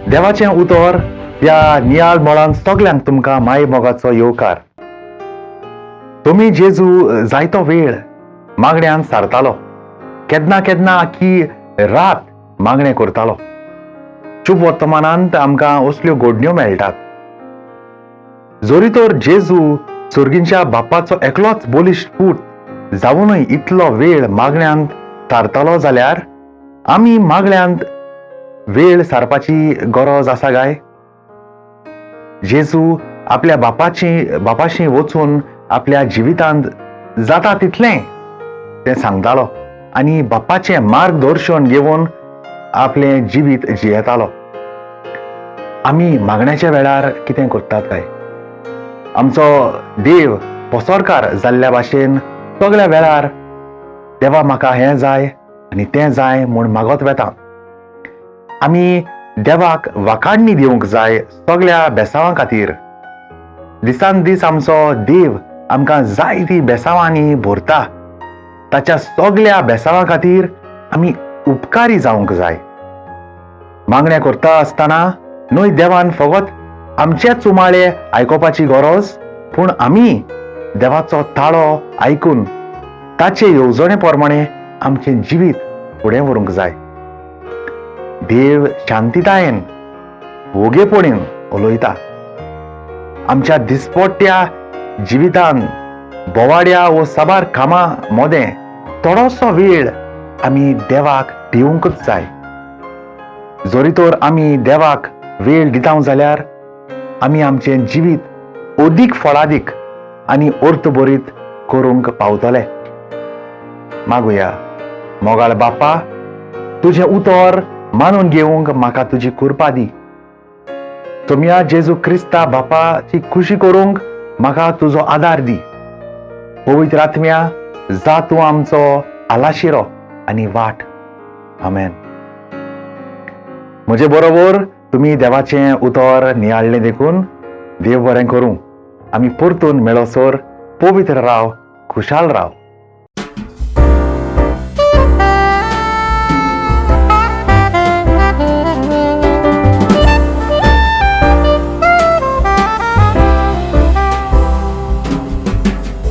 देवाचें उतर ह्या नियाळ मळान सगल्यांक तुमकां माय मोगाचो येवकार. तुमी जेजू जायतो वेळ मागण्यान सारतालो, केन्ना केन्ना आखी रात मागणें करतालो. शुभ वर्तमानांत आमकां असल्यो घडण्यो मेळटात. जरी तर जेजू सुर्गींच्या बापाचो एकलोच बलिश्ट पूत जावनूय इतलो वेळ मागण्यांत सारतालो जाल्यार आमी मागण्यांत वेळ सारपाची गरज आसा काय? जेजू आपल्या बापाशी वचून आपल्या जिवितांत जाता तितलें तें सांगतालो आनी बापाचें मार्गदर्शन घेवन आपलें जिवीत जियेतालो. आमी मागण्याच्या वेळार कितें करतात काय? आमचो देव पसरकार जाल्ल्या भाशेन सगळ्या वेळार देवा म्हाका हें जाय आनी तें जाय म्हूण मागत वेता. आमी देवाक वाखाणणी दिवंक जाय सगळ्या बेसांवां खातीर. दिसान दीस आमचो देव आमकां जायतीं बेसांवांनी भरता. ताच्या सगळ्या बेसांवां खातीर आमी उपकारी जावंक जाय. मागण्या करता आसतना न्हय देवान फकत आमचेच उमाळे आयकुपाची गरज, पूण आमी देवाचो ताळो आयकून ताचे येवजणे प्रमाणे आमचें जिवीत फुडें व्हरूंक जाय. देव शांतितायेन वोगेपणीन उलयता. आमच्या दिसपट्ट्या जिवितान बोवाड्या वो साबार कामां मोदें थोडोसो वेळ आमी देवाक दिवंकच जाय. जरी तर आमी देवाक वेळ दिता जाल्यार आमी आमचें जिवीत अदीक फळादीक आनी अर्थभरीत करूंक पावतले. मागुया, मोगाळ बापा, तुजें उतर मानून घेवंक म्हाका तुजी कृपा दी. तुमया जेजू क्रिस्ता बापाची खुशी करूंक म्हाका तुजो आदार दी. पवित्र आत्म्या, जा तूं आमचो आलाशिरो आनी वाट. आमेन. म्हजे बरोबर तुमी देवाचें उतर नियाळ्ळें देखून देव बरें करूं. आमी परतून मेळसर पवित्र राव, खुशाल राव.